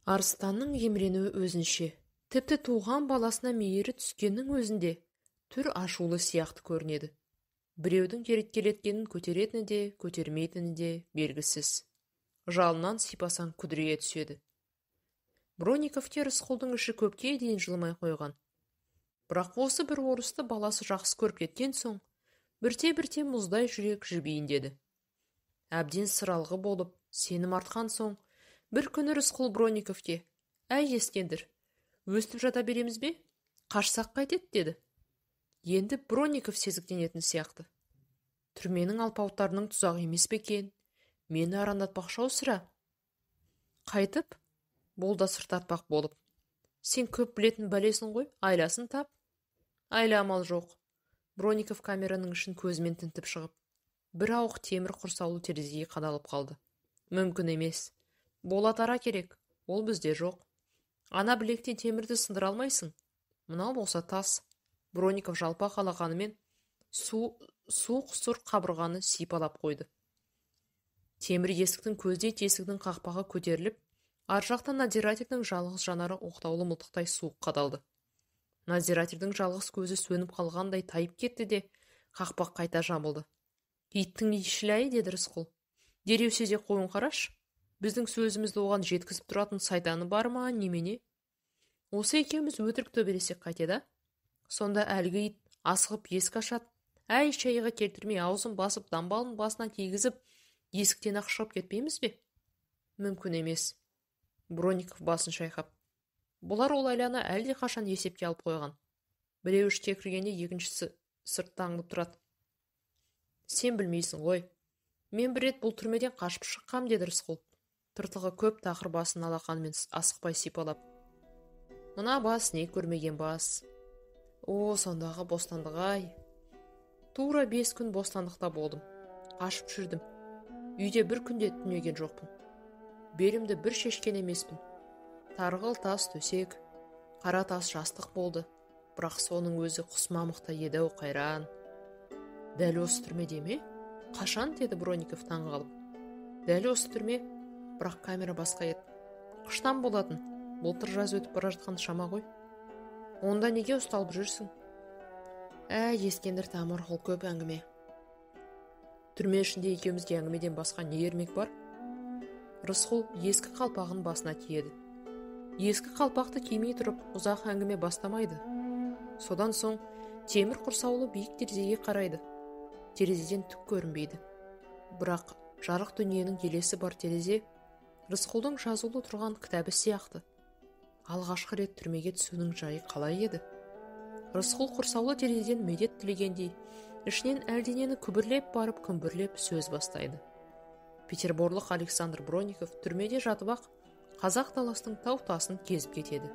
Арыстанның еміренуі өзінше, тіпті туған баласына мейірі түскеннің өзінде түр ашулы сияқты көрінеді. Біреудің еркелеткенін көтеретіні де, көтермейтіні де белгісіз. Жалынан сипасаң, күдірейе түседі. Бронниковке Рысқұлдың іші көпке дейін жылымай қойған. Бірақ осы бір орысты баласы жақсы көріп кеткен соң, бірте-бірте мұздай жүрек жібиін деді. Әбден сыралғы болып, сенім артқан соң, бір күні Рысқұл Бронниковке: «Әй, Ескендір, өстіп жата береміз бе? Қашсақ қайтеді?» – деді. Енді Бронников сезіктенетін сияқты. Түрменің алпауыттарының тұзағы емес пе екен? Мені арандатпақшы-ау, сірә. Қайтып? Бұл да сыр тартпақ болып. Сен көп білетін бәлесің ғой, айласын тап. Айла амал жоқ. Бронников камераның ішін көзімен тінтіп шығып, бір ауық темір құрсаулы терезеге қадалып қалды. Мүмкін емес. Болат ара керек, ол бізде жоқ. Ана білектен темірді сындыра алмайсың. Мынау болса тас. Бронников жалпақ алақанымен суық сұр қабырғаны сипалап қойды. Темір есіктің көздей тесігінің қақпағы көтеріліп, ар жақтан надзирательдің жалғыз жанары оқтаулы мылтықтай суық қадалды. Надзирательдің жалғыз көзі сөніп қалғандай тайып кетті де, қақпақ қайта жабылды. «Иттің ишіләй», – деді Рысқұл. «Дереу сезе қоюын қарашы. Біздің сөзімізді оған жеткізіп тұратын сайтаны бар ма, немене? Осы екеуміз өтірік төбелессек қайтеді, а? Сонда әлгі ит асығып есік ашады. Әй, шайға келтірмей, аузын басып, дамбалын басына кигізіп, есіктен ақ шығып кетпейміз бе?» «Мүмкін емес». Бронников басын шайқап. Бұлар ол айланы әлдеқашан есепке алып қойған. Біреу ішке кіргенде, екіншісі сыртта аңдып тұрады. Сен білмейсің ғой. Мен бір рет бұл түрмеден қашып шыққам, деді Рысқұл, тыртығы көп тақыр басын алақанымен асықпай сипалап. Мына бас не көрмеген бас. О, сондағы бостандық-ай! Тура 5 күн бостандықта болдым. Қашып жүрдім. Үйде бір күнде түнеген жоқпын. Белімді бір шешкен емеспін. Тарғыл тас төсек, қара тас жастық болды. Бірақ соның өзі құс мамықтай еді-ау, қайран. Дәл осы түрмеде ме? Қашан? – деді Бронников таң қалып. Дәл осы түрме, бірақ камера басқа еді. Қыштан болатын. Былтыр жаз өтіп бара жатқан шама ғой. Онда неге ұсталып жүрсің? Әй, Ескендір тамыр, ол көп әңгіме. Түрме ішінде екеумізге әңгімеден басқа не ермек бар? Рысқұл ескі қалпағын басына киеді. Ескі қалпақты кимей тұрып, ұзақ әңгіме бастамайды. Содан соң темір құрсаулы биік терезеге қарайды. Терезеден түк көрінбейді. Бірақ жарық дүниенің елесі бар терезе Рысқұлдың жазулы тұрған кітабы сияқты. Алғашқы рет түрмеге түсуінің жайы қалай еді? Рысқұл құрсаулы терезеден медет тілегендей, ішінен әлденені күбірлеп барып, күмбірлеп сөз бастайды. Петерборлық Александр Бронников түрмеде жатып ақ қазақ даласының тау тасын кезіп кетеді.